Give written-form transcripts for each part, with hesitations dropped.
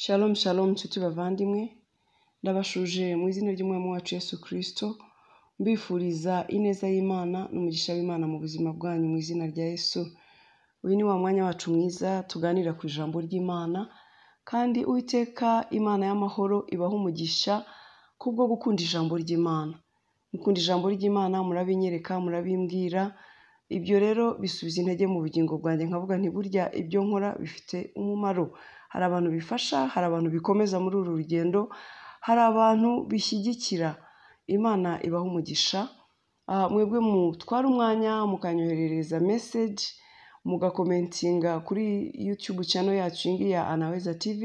Shalom shalom nshuti bavandimwe, ndabashuje mu izina ry'Umwami wacu Yesu Kristo, mbifuriza ineza y'Imana n'umugisha w'Imana mu buzima bwanyu mu izina rya Yesu. Uyu ni wa mwanya wacu mwiza tuganira ku ijambo ry'Imana, kandi Uwiteka Imana y'amahoro ibaha umugisha kubwo gukunda ijambo ry'Imana. Mukunda ijambo ry'Imana murabinyereka, murabimbwira, ibyo rero bisubiza intege mu bugingo bwanjye nkavuga nti burya ibyo nkora bifite umumaro. Hari abantu bifasha, hari abantu bikomeza muri uru rugendo, hari abantu bishyigikira. Imana ibaha umugisha. Mwebwe mutwara umwanya mukanyoherereza message, mugakomentinga kuri YouTube channel yacu iyi ngiyi ya Anaweza TV,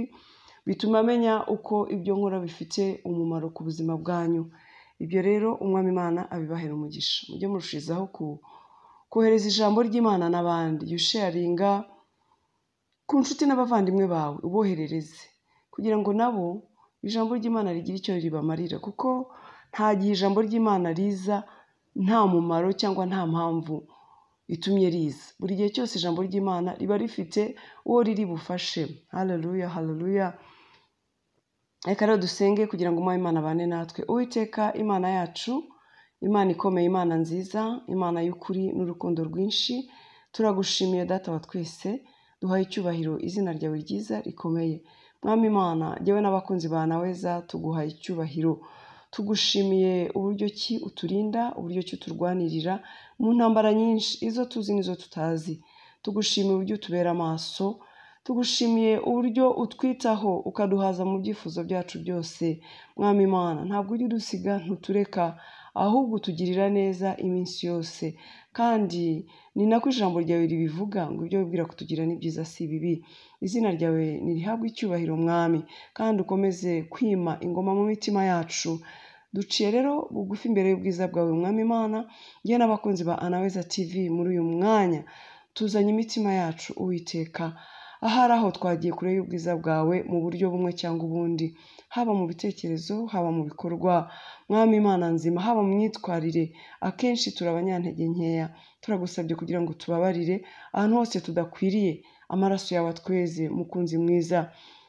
bituma menya uko ibyo nkora bifite umumaro ku buzima bwanyu. Ibyo rero Umwami Imana abibahera umugisha. Mujye murushizaho kohereza ijambo ry'Imana n'abandi, yusharinga ku nshuti n'abavandimwe bawe, uboherereze kugira ngo nabo ijambo ry'Imana rigire icyo ribamarira, kuko nta gihe ijambo ry'Imana riza nta mumaro cyangwa nta mpamvu itumye riza. Buri gihe cyose ijambo ry'Imana riba rifite uwo riri bufashe. Haleluya, haleluya. Reka rero dusenge kugira ngo Umwami Imana abane natwe. Uwiteka Imana yacu, Imana ikomeye, Imana nziza, Imana y'ukuri n'urukundo rwinshi, turagushimiye Data wa twese, duhaye icyubahiro izina ryawe ryiza rikomeye. Mwami Imana, jyewe n'abakunzi ba Anaweza tuguhaye icyubahiro. Tugushimiye uburyo ki uturinda, uburyo ki uturwanirira mu ntambara nyinshi, izo tuzi n'izo tutazi. Tugushimiye uburyo utubera amaso, tugushimiye uburyo utwitaho ukaduhaza mu byifuzo byacu byose. Mwami Imana, ntabwo ujya udusiga, ntutureka, ahubwo utugirira neza iminsi yose. Kandi ni nako ijambo ryawe ribivuga ngo ibyo wibwira kutugira ni byiza si bibi. Izina ryawe nirihabwe icyubahiro Mwami, kandi ukomeze kwima ingoma mu mitima yacu. Duciye rero bugufi imbere y'ubwiza bwawe Mwami Imana, njye n'abakunzi ba Anaweza TV muri uyu mwanya tuzanye imitima yacu Uwiteka. Ahari aho twagiye kure y'ubwiza bwawe mu buryo bumwe cyangwa ubundi, haba mu bitekerezo, haba mu bikorwa, Mwami Imana nzima, haba mu myitwarire, akenshi turi abanyantege nkeya. Turagusabye kugira ngo tubabarire ahantu hose tudakwiriye, amaraso yawe atweze, mukunzi mwiza.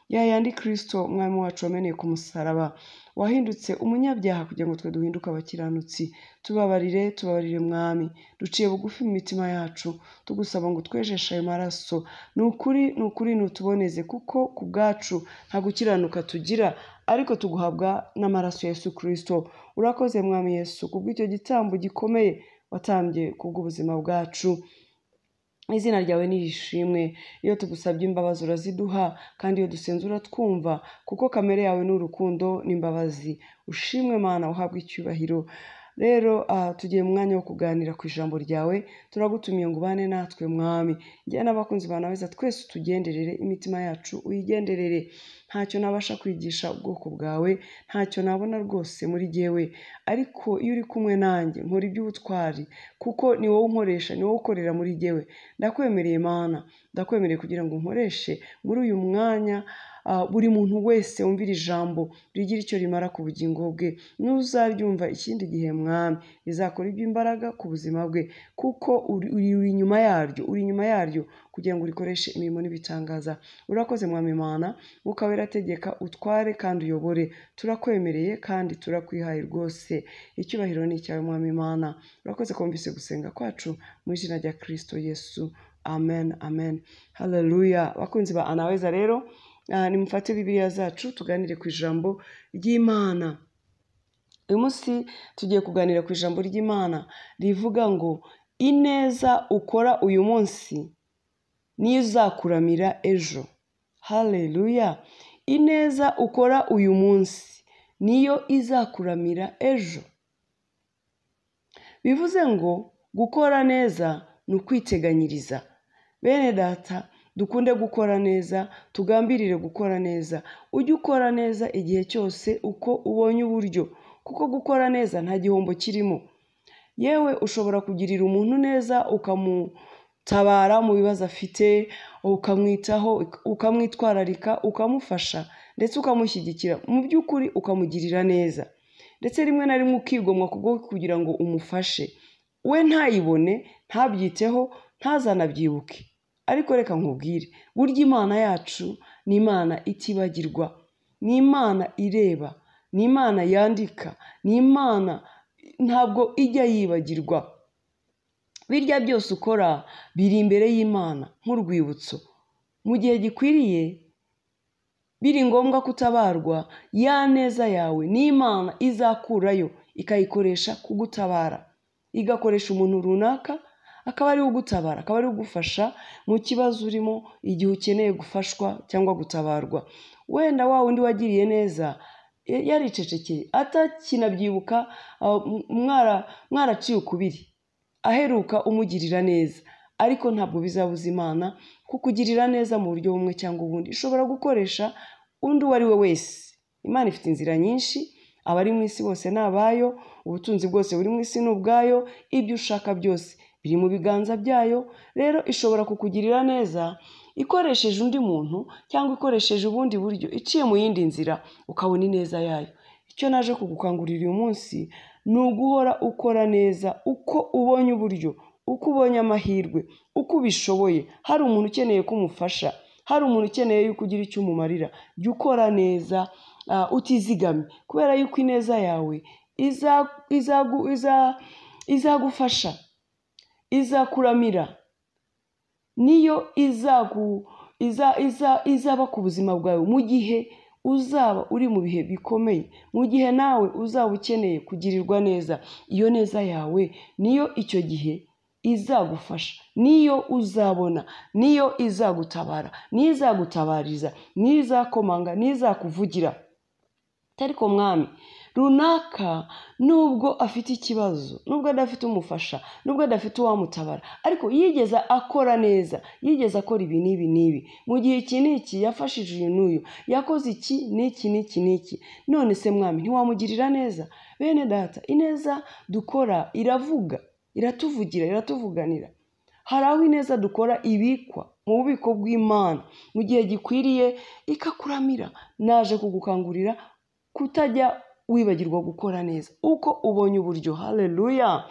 Ya yandi Kristo Umwami wacu wameneye ku musaraba, wahindutse umunyabyaha kugira ngo twe duhinduke abakiranutsi. Tubabarire, tubabarire Mwami, duciye bugufi mu mitima yacu, tugusaba ngo twejeshe ayo maraso. Ni ukuri, ni ukuri, nutuboneze, kuko ku bwacu nta gukiranuka tugira, ariko tuguhabwa n'amaraso ya Yesu Kristo. Urakoze Mwami Yesu kubw'icyo gitambo gikomeye watambye kubw'ubuzima bwacu. Izina ryawe nirishimwe. Iyo tugusabye imbabazi uraziduha, kandi iyo dusenze uratwumva, kuko kamere yawe ni urukundo n'imbabazi. Ushimwe Mana, uhabwe icyubahiro. Rero tugiye mu mwanya wo kuganira ku ijambo ryawe, turagutumiye ngo ubane natwe Mwami. Njye n'abakunzi ba Anaweza twese utugenderere, imitima yacu uyigenderere. Ntacyo nabasha kwigisha ubwoko bwawe, ntacyo nabona rwose muri jyewe, ariko iyo uri kumwe nanjye nkora iby'ubutwari, kuko ni wowe unkoresha, ni wowe ukorera muri jyewe. Ndakwemereye Mana, ndakwemereye kugira ngo unkoreshe muri uyu mwanya. Buri muntu wese wumvira ijambo rigira icyo rimara ku bugingo bwe, n'uzaryumva ikindi gihe Mwami, rizakora iby'imbaraga ku buzima bwe, kuko uri inyuma yaryo, uri inyuma yaryo kugira ngo urikoreshe imirimo n'ibitangaza. Urakoze Mwami Imana, Mwuka Wera ategeka, utware kandi uyobore. Turakwemereye kandi turakwihaye rwose. Icyubahiro ni icyawe Mwami Imana. Urakoze kumvise gusenga kwacu mu izina rya Kristo Yesu. Amen, amen. Haleluya. Bakunzi ba Anaweza rero, nimufate Bibiliya zacu tuganire ku ijambo ry'Imana. Uyu munsi tugiye kuganira ku ijambo ry'Imana rivuga ngo ineza ukora uyu munsi niyo izakuramira ejo. Haleluya. Ineza ukora uyu munsi niyo izakuramira ejo. Bivuze ngo gukora neza ni ukwiteganyiriza. Bene data, dukunde gukora neza, tugambirire gukora neza. Ujye ukora neza igihe cyose uko ubonye uburyo, kuko gukora neza nta gihombo kirimo. Yewe ushobora kugirira umuntu neza, ukamutabara mu bibazo afite, ukamwitaho, ukamwitwararika, ukamufasha, ndetse ukamushyigikira, mu by'ukuri ukamugirira neza. Ndetse rimwe na rimwe ukigomwa kubwo kugira ngo umufashe, we ntayibone, ntabyiteho, ntazanabyibuke. Ariko reka nkubwire, burya Imana yacu Ni Imana itibagirwa, ni Imana ireba, ni Imana yandika, ni Imana ntabwo ijya yibagirwa. Birya byose ukora biri imbere y'Imana nk'urwibutso. Mu gihe gikwiriye biri ngombwa kutabarwa, ya neza yawe ni Imana izakurayo ikayikoresha kugutabara, igakoresha umuntu runaka akaba ariwe ugutabara, akaba ariwe ugufasha mu kibazo urimo igihe ukeneye gufashwa cyangwa gutabarwa. Wenda wa wundi wagiriye neza yaricecekeye atakinabyibuka, mwaraciye ukubiri, aheruka umugirira neza, ariko ntabwo bizabuza Imana kukugirira neza mu buryo bumwe cyangwa ubundi. Ishobora gukoresha undi uwo ari we wese. Imana ifite inzira nyinshi, abari mu isi bose ni abayo, ubutunzi bwose buri mu isi ni ubwayo, ibyo ushaka byose biri mu biganza byayo. Rero ishobora kukugirira neza ikoresheje undi muntu cyangwa ikoresheje ubundi buryo, iciye mu yindi nzira, ukabona ineza yayo. Icyo naje kugukangurira uyu munsi ni uguhora ukora neza uko ubonye uburyo, uko ubonye amahirwe, uko ubishoboye. Hari umuntu ukeneye ko umufasha, hari umuntu ukeneye yuko ugira icyo umumarira, jya ukora neza utizigamye, kubera yuko ineza yawe izagufasha, izakuramira, niyo izaba ku buzima bwawe mu gihe uzaba uri mu bihe bikomeye, mu gihe nawe uzaba ukeneye kugirirwa neza. Iyo neza yawe niyo icyo gihe izagufasha, niyo uzabona, niyo izagutabara, niyo izagutabariza, niyo izakomanga, niyo izakuvugira. Ariko mwami runaka nubwo afite ikibazo, nubwo adafite umufasha, nubwo adafite uwamutabara, ariko yigeze akora neza, yigeze akora ibi n'ibi n'ibi, mu gihe iki n'iki yafashije uyu n'uyu, yakoze iki n'iki n'iki n'iki, none se mwami ntiwamugirira neza? Bene data, ineza dukora iravuga, iratuvugira, iratuvuganira. Hari aho ineza dukora ibikwa mu bubiko bw'Imana mu gihe gikwiriye ikakuramira. Naje kugukangurira kutajya wibagirwa gukora neza uko ubonye uburyo. Haleluya!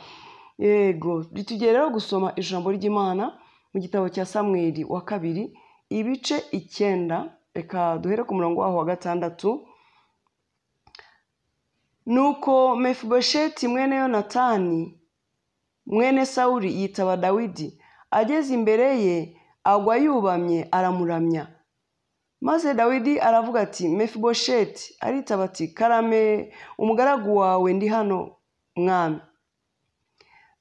Yego, tugere rero gusoma ijambo ry'Imana mu gitabo cya Samweli wa kabiri ibice 9, reka duhere ku murongo waho wa 6. Nuko Mefibosheti mwene Yonatani mwene Sawuli yitaba Dawidi, ageze imbere ye agwa yubamye aramuramya. Maze Dawidi aravuga ati Mefibosheti. Aritaba ati karame, umugaragu wawe ndi hano mwami.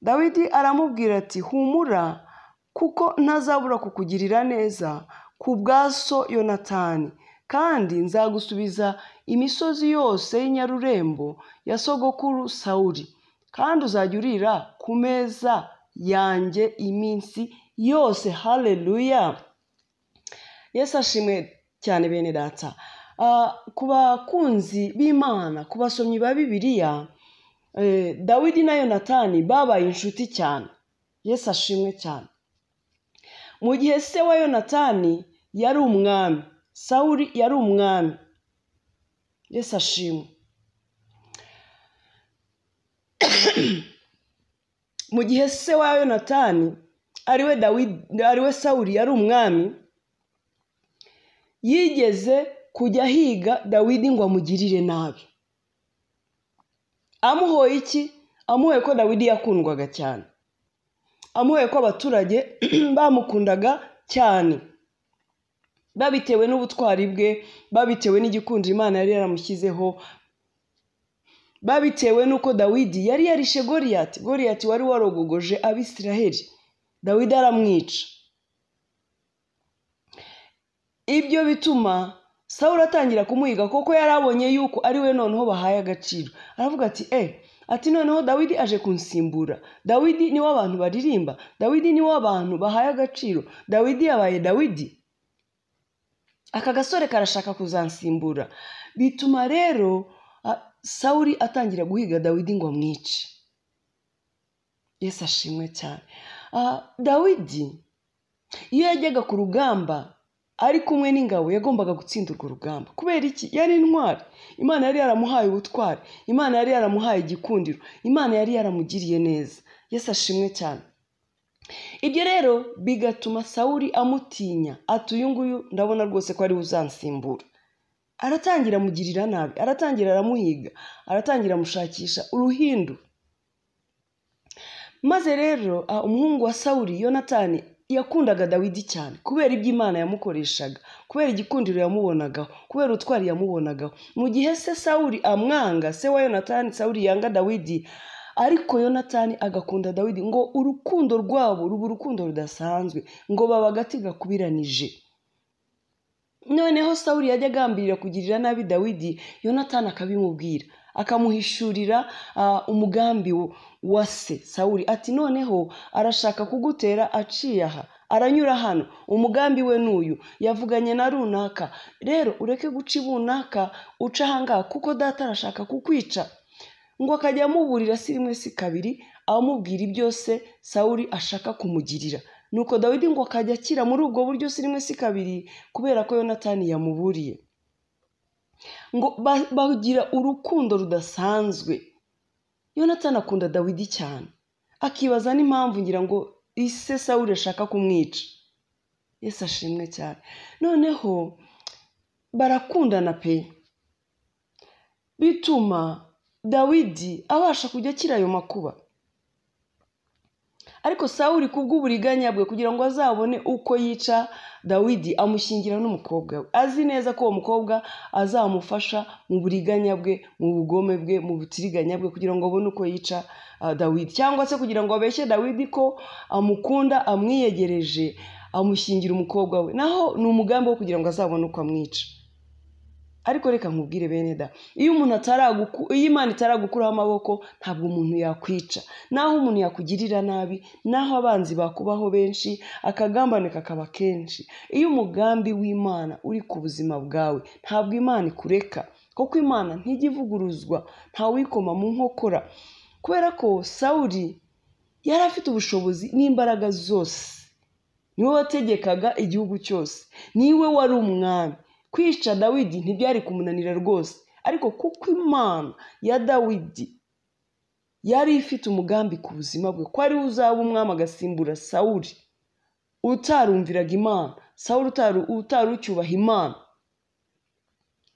Dawidi aramubwira ati humura, kuko ntazabura kukugirira neza ku bwa so Yonatani, kandi nzagusubiza imisozi yose y'inyarurembo ya sogokuru Sawuli, kandi uzajya urira ku meza yanjye iminsi yose. Haleluya! Yesu ashimwe cyane bene data. Ku bakunzi b'Imana, ku basomyi ba Bibiliya, Dawidi na Yonatani babaye inshuti cyane. Yesu ashimwe cyane. Mu gihe se wa Yonatani yari umwami, Sawuli yari umwami. Yesu ashimwe. Mu gihe se wa Yonatani ariwe Dawidi, ariwe Sawuli yari umwami, yigeze kujya ahiga Dawidi ngo amugirire nabi. Amuhoye iki? Amuhoye ko Dawidi yakundwaga cyane, amuhoye ko abaturage bamukundaga cyane, babitewe n'ubutwari bwe, babitewe n'igikundiro Imana yari yaramushyizeho, babitewe n'uko Dawidi yari yarishe Goliyati. Goliyati wari warogogoje Abisiraheli, Dawidi aramwica. Ibyo bituma Sawuli atangira kumuhiga, kuko yari abonye yuko ari we noneho bahaye agaciro. Aravuga ati ati noneho Dawidi aje kunsimbura. Dawidi niwe abantu baririmba, Dawidi niwe abantu bahaye agaciro, Dawidi yabaye Dawidi, aka gasore karashaka kuzansimbura. Bituma rero Sawuli atangira guhiga Dawidi ngo amwice. Yesu ashimwe cyane. Dawidi iyo yajyaga ku rugamba ari kumwe n'ingabo, yagombaga gutsinda urwo rugamba. Kubera iki? Yari intwari. Imana yari yaramuhaye ubutwari, Imana yari yaramuhaye igikundiro, Imana yari yaramugiriye neza. Yesu ashimwe cyane. Ibyo rero bigatuma Sawuli amutinya, ati uyu nguyu ndabona rwose ko ariwe uzansimbura. Aratangira amugirira nabi, aratangira aramuhiga, aratangira amushakisha uruhindu. Maze rero umuhungu wa Sawuli Yonatani yakundaga Dawidi cyane kubera ibyo Imana yamukoreshaga, kubera igikundiro yamubonagaho, kubera ubutwari yamubonagaho. Mu gihe se Sawuli amwanga, se wa Yonatani Sawuli yanga Dawidi, ariko Yonatani agakunda Dawidi, ngo urukundo rwabo ruba urukundo rudasanzwe, ngo baba agati gakubiranije. Noneho Sawuli yajya agambirira kugirira nabi Dawidi, Yonatani akabimubwira, akamuhishurira umugambi wa se Sawuli, ati noneho arashaka kugutera aciye aha, aranyura hano, umugambi we n'uyu, yavuganye na runaka, rero ureke guca ibunaka uca ahangaha kuko data arashaka kukwica. Ngo akajya amuburira si rimwe si kabiri, amubwira ibyo se Sawuli ashaka kumugirira. Nuko Dawidi ngo akajya akira muri ubwo buryo si rimwe si kabiri, kubera ko Yonatani yamuburiye. Ngo bagira urukundo rudasanzwe. Yonatani akunda Dawidi cyane, akibaza n'impamvu ngira ngo ise Sawuli ashaka kumwica. Yesu ashimwe cyane. Noneho barakundana pe, bituma Dawidi abasha kujya akira ayo makuba. Ariko Sawuli kubw'uburiganya bwe, kugira ngo azabone uko yica Dawidi, amushyingira n'umukobwa we, azi neza ko uwo mukobwa azamufasha mu buriganya bwe, mu bugome bwe, mu butiriganya bwe, kugira ngo abone uko yica Dawidi, cyangwa se kugira ngo abeshye Dawidi ko amukunda, amwiyegereje, amushyingira umukobwa we. Naho ni umugambi wo kugira ngo azabone uko amwica. Ariko reka nkubwire bene da, iyo umuntu iyo Imana itaragukuraho amaboko, ntabwo umuntu yakwica. Naho umuntu yakugirira nabi, naho abanzi bakubaho benshi, akagambane kakaba kenshi, iyo umugambi w'Imana uri ku buzima bwawe, ntabwo Imana ikureka, kuko Imana ntijya ivuguruzwa, ntawikoma mu nkokora. Kubera ko Sawuli yari afite ubushobozi n'imbaraga zose, niwe wategekaga igihugu cyose, niwe wari umwami. Kwica Dawidi ntibyari kumunanira rwose, ariko kuko Imana ya Dawidi yari ifite umugambi ku buzima bwe, ko ari we uzaba umwami agasimbura Sawuli utarumviraga Imana, Sawuli utari ucyubaha Imana.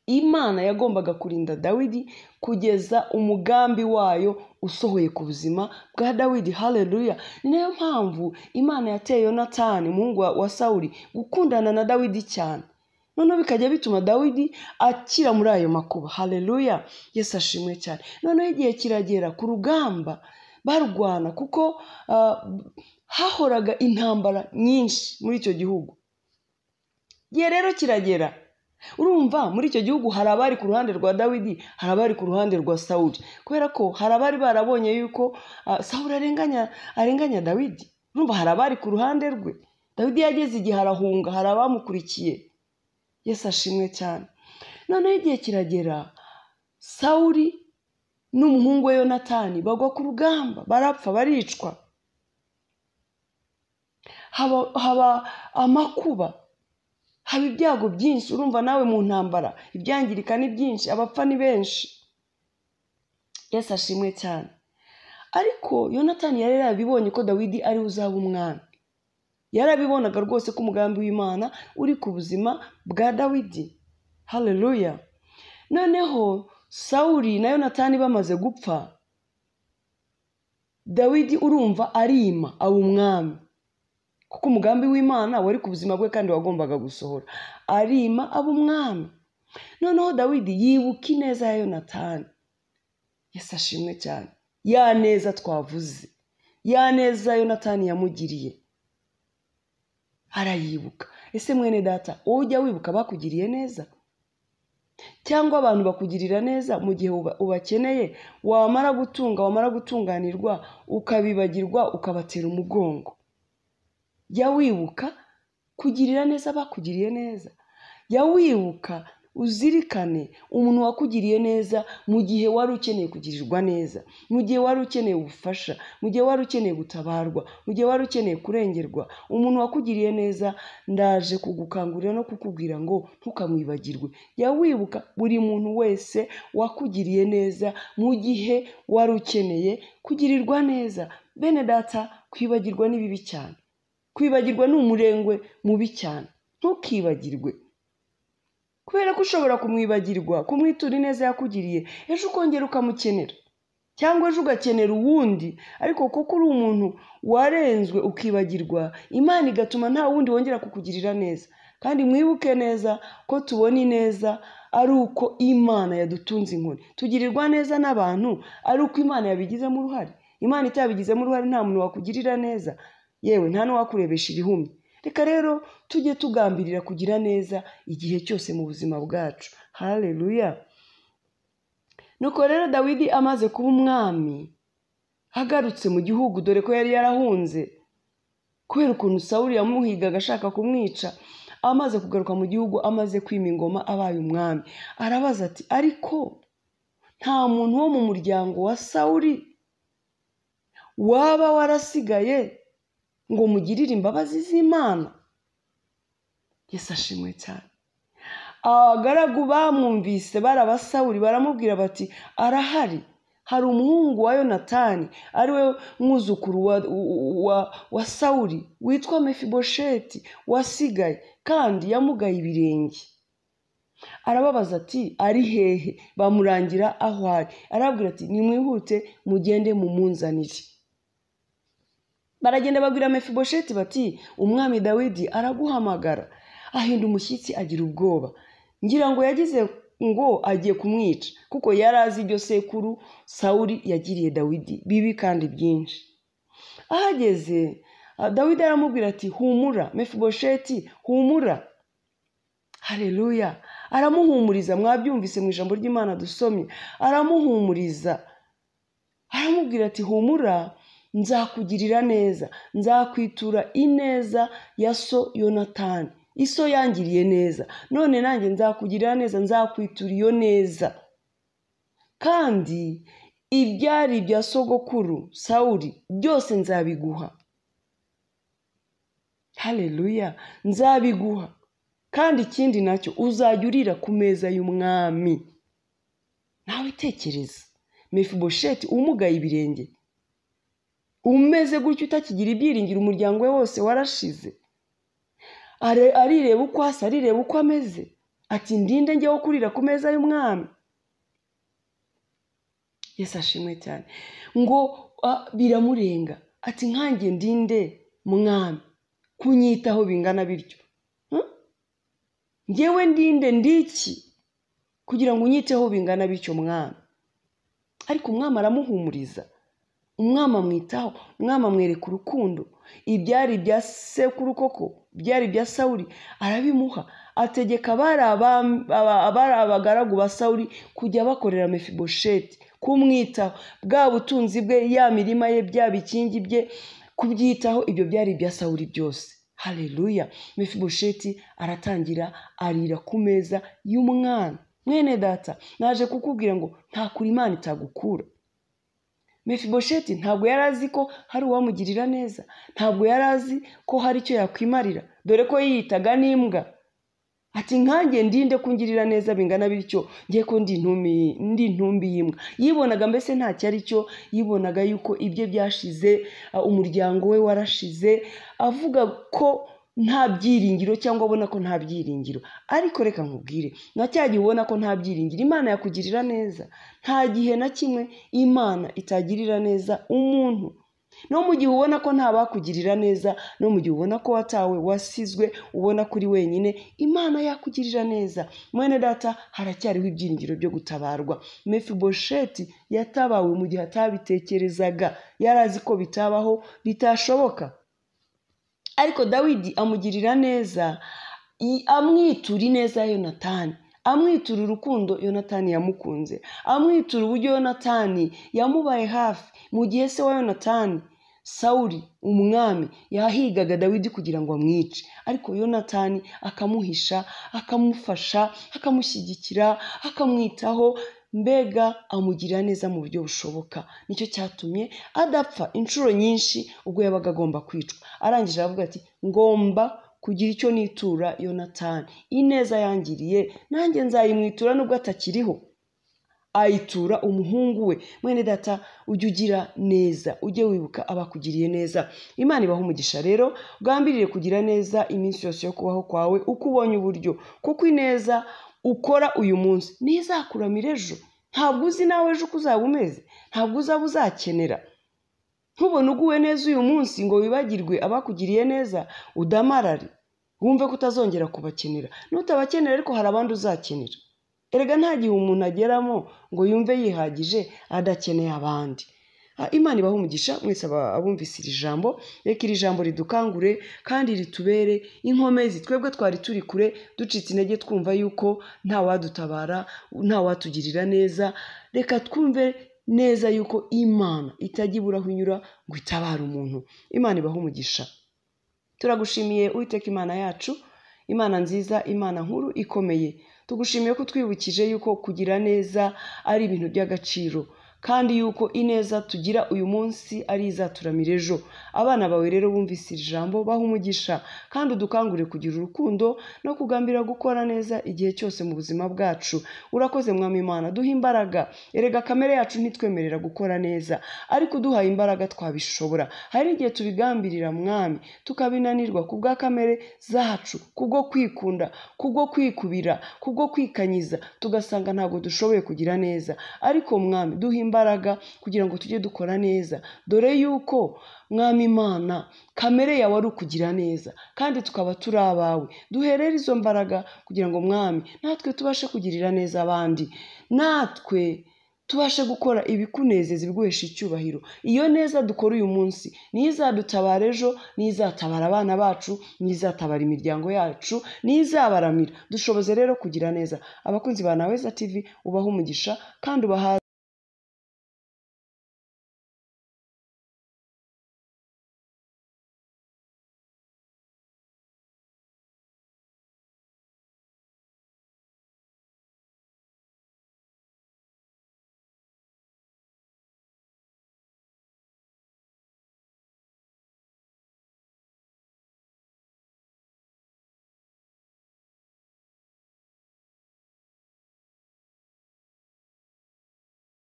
Imana yagombaga kurinda Dawidi kugeza umugambi wayo usohoye ku buzima bwa Dawidi. Haleluya! Ni nayo mpamvu Imana yateye Yonatani umuhungu wa Sawuli gukundana na Dawidi cyane, noneho bikajya bituma Dawidi akira muri ayo makuba. Haleluya! Yesu ashimwe cyane. Noneho igihe kiragera ku rugamba barwana, kuko hahoraga intambara nyinshi muri icyo gihugu. Igihe rero kiragera, urumva muri icyo gihugu hari abari ku ruhande rwa Dawidi, hari abari ku ruhande rwa Sawuli, kubera ko hari abari barabonye yuko Sawuli arenganya Dawidi. Urumva hari abari ku ruhande rwe. Dawidi yageze igihe arahunga, hari abamukurikiye. Yesu ashimwe cyane. Noneho igihe kiragera, Sawuli n'umuhungu we Yonatani bagwa ku rugamba, barapfa, baricwa. Haba amakuba, haba ibyago byinshi. Urumva nawe mu ntambara ibyangirika ni byinshi, abapfa ni benshi. Yesu ashimwe cyane. Ariko Yonatani yari yarabibonye ko Dawidi ari uzaba umwami. Yarabibonaga rwose ko umugambi w'Imana uri ku buzima bwa Dawidi. Haleluya! Noneho Sawuli na Yonatani bamaze gupfa, Dawidi urumva arima aba umwami, kuko umugambi w'Imana wari ku buzima bwe kandi wagombaga gusohora. Arima aba umwami. Noneho Dawidi yibuka ineza ya Yonatani. Yesu ashimwe cyane. Ya neza twavuze, ya neza Yonatani yamugiriye, arayibuka. Ese mwene data, wowe ujya wibuka bakugiriye neza? Cyangwa abantu bakugirira neza mu gihe ubakeneye, wamara gutunga, wamara gutunganirwa, ukabibagirwa, ukabatera umugongo? Jya wibuka kugirira neza bakugiriye neza. Jya wibuka Uzirikane umuntu wakugiriye neza mu gihe wari ukeneye kugirirwa neza, mu gihe wari ukeneye ubufasha, mu gihe wari ukeneye gutabarwa, mu gihe wari ukeneye kurengerwa. Umuntu wakugiriye neza, ndaje kugukangurira no kukubwira ngo ntukamwibagirwe. Jya wibuka buri muntu wese wakugiriye neza mu gihe wari ukeneye kugirirwa neza. Bene data, kwibagirwa ni bibi cyane. Kwibagirwa ni umurengwe mubi cyane. Ntukibagirwe, kubera ko ushobora kumwibagirwa, kumwitura ineza yakugiriye, ejo ukongera ukamukenera, cyangwa ejo ugakenera uwundi. Ariko kuko uri umuntu warenzwe ukibagirwa, Imana igatuma nta wundi wongera kukugirira neza. Kandi mwibuke neza ko tubona ineza ari uko Imana yadutunze inkoni. Tugirirwa neza n'abantu ari uko Imana yabigizemo uruhare. Imana itabigizemo uruhare nta muntu wakugirira neza, yewe nta n'uwakurebesha ibihumye. Reka rero tujye tugambirira kugira neza igihe cyose mu buzima bwacu. Haleluya. Nuko rero Dawidi amaze kuba umwami, agarutse mu gihugu, dore ko yari yarahunze kubera ukuntu Sawuli yamuhigaga ashaka kumwica. Amaze kugaruka mu gihugu, amaze kwima ingoma, abaye umwami, arabaza ati ariko nta muntu wo mu muryango wa Sawuli waba warasigaye ngo mugirire imbabazi z'Imana? Yesu ashimwe cyane. Abagaragu bamwumvise bari abasawuli, baramubwira bati arahari, hari umuhungu wa Yonatani ari we mwuzukuru wa Sawuli witwa Mefibosheti wasigaye, kandi yamugaye ibirenge. Arababaza ati ari hehe? Bamurangira aho ari. Arababwira ati nimwihute mugende mumunzanire. Baragenda babwira Mefibosheti bati umwami Dawidi araguhamagara. Ahinda umushyitsi agira ubwoba, ngira ngo yagize ngo agiye kumwica, kuko yari azi ibyo sekuru Sawuli yagiriye Dawidi bibi kandi byinshi. Ahageze Dawidi aramubwira ati humura Mefibosheti, humura. Haleluya. Aramuhumuriza. Mwabyumvise mu ijambo ry'Imana dusomye. Aramuhumuriza, aramubwira ati humura, nzakugirira neza, nzakwitura ineza ya so Yonatani. Iso yangiriye neza, none nanjye nzakugirira neza, nzakwitura iyo neza. Kandi ibyari ibya sogokuru Sawuli byose nzabiguha. Haleluya, nzabiguha. Kandi ikindi nacyo, uzajya urira ku meza y'umwami. Nawe tekereza, Mefibosheti umugaye ibirenge, umeze gutyo, utakigira ibyiringiro, umuryango we wose warashize. Arireba uko asa, arireba uko ameze, ati ndinde njyewe kurira ku meza y'umwami. Yesu ashimwe cyane. Ngo biramurenga, ati nkanjye ndinde mwami kunyitaho bingana bityo? Njyewe ndinde ndiki kugira ngo unyiteho bingana bityo mwami? Ariko umwami aramuhumuriza, umwami amwitaho, umwami amwereka urukundo. Ibyari ibya sekuru koko, byari ibya Sawuli, arabimuha. Ategeka abari abagaragu ba Sawuli kujya bakorera Mefibosheti, kumwitaho, bwa butunzi bwe, ya mirima ye, bya bikingi bye, kubyitaho. Ibyo byari ibya Sawuli byose. Haleluya. Mefibosheti aratangira arira ku meza y'umwana. Mwene data, naje kukubwira ngo nta kure Imana itagukura. Mefibosheti ntabwo yari azi ko hari uwamugirira neza, ntabwo yari azi ko hari icyo yakwimarira, dore ko yiyitaga n'imbwa. Ati nkanjye ndinde kungirira neza bingana bityo, ngiye ko ndi intumbi y'imbwa. Yibonaga mbese ntacyo ari cyo, yibonaga yuko ibye byashize, umuryango we warashize, avuga ko nta byiringiro, cyangwa abona ko nta byiringiro. Ariko reka nkubwire, na cya gihe ubona ko nta byiringiro, Imana yakugirira neza. Nta gihe na kimwe Imana itagirira neza umuntu. No mu gihe ubona ko nta bakugirira neza, no mu gihe ubona ko watawe, wasizwe, ubona kuri wenyine, Imana yakugirira neza. Mwene data, haracyariho ibyiringiro byo gutabarwa. Mefibosheti yatabawe mu gihe atabitekerezaga, yari azi ko bitabaho, bitashoboka. Ariko Dawidi amugirira neza, amwitura ineza ya Yonatani, amwitura urukundo Yonatani yamukunze, amwitura uburyo Yonatani yamubaye hafi mu gihe se wa Yonatani Sawuli umwami yahigaga Dawidi kugira ngo amwice, ariko Yonatani akamuhisha, akamufasha, akamushyigikira, akamwitaho, mbega amugirira neza mu buryo bushoboka. Nicyo cyatumye adapfa inshuro nyinshi ubwo yabaga agomba kwicwa. Arangije aravuga ati ngomba kugira icyo nitura Yonatani, ineza yangiriye nanjye nzayimwitura nubwo atakiriho. Ayitura umuhungu we. Mwene data, ujye ugira neza, ujye wibuka abakugiriye neza. Imana ibaha umugisha rero, ugambirire kugira neza iminsi yose yo kubaho kwawe uko ubonye uburyo, kuko ineza ukora uyu munsi ntizakuramira ejo. Ntabwo uzi nawe ejo uko uzaba umeze, ntabwo uzaba uzakenera. Ntubone uguwe neza uyu munsi ngo wibagirwe abakugiriye neza, udamarare wumve ko utazongera kubakenera. Nutabakenera ariko hari abandi uzakenera. Erega nta gihe umuntu ageramo ngo yumve yihagije adakeneye abandi. Imana ibahe umugisha mwese abumvise iri jambo. Reka iri jambo ridukangure kandi ritubere inkomezi. Twebwe twari turi kure ducitse intege twumva yuko nta wadutabara, nta watugirira neza. Reka twumve neza yuko Imana itajya ibura aho inyura ngo itabare umuntu. Imana ibahe umugisha. Turagushimiye Uwiteka Imana yacu, Imana nziza, Imana nkuru ikomeye. Tugushimiye ko utwibukije yuko kugira neza ari ibintu by'agaciro, kandi yuko ineza tugira uyu munsi ari izaturamira ejo. Abana bawe rero bumvise iri jambo, baha umugisha, kandi udukangurire kugira urukundo no kugambira gukora neza igihe cyose mu buzima bwacu. Urakoze Mwami Imana, duhe imbaraga. Erega kamere yacu ntitwemerera gukora neza, ariko uduhaye imbaraga twabishobora. Hari n'igihe tubigambirira Mwami, tukabinanirwa kubwa kamere zacu, kubwo kwikunda, kubwo kwikubira, kubwo kwikanyiza, tugasanga ntabwo dushoboye kugira neza. Ariko Mwami, duhe imbaraga kugira ngo tujye dukora neza. Dore yuko Mwami Imana kamere yawe ari ukugira neza, kandi tukaba turi abawe. Duherere izo mbaraga kugira ngo Mwami natwe tubashe kugirira neza abandi, natwe tubashe gukora ibikunezeza, ibiguhesha icyubahiro. Iyo neza dukora uyu munsi niyo izadutabara ejo, niyo izatabara abana bacu, niyo izatabara imiryango yacu, niyo izabaramira. Dushoboze rero kugira neza. Abakunzi ba Naweza TV, ubahe umugisha kandi ubahaze.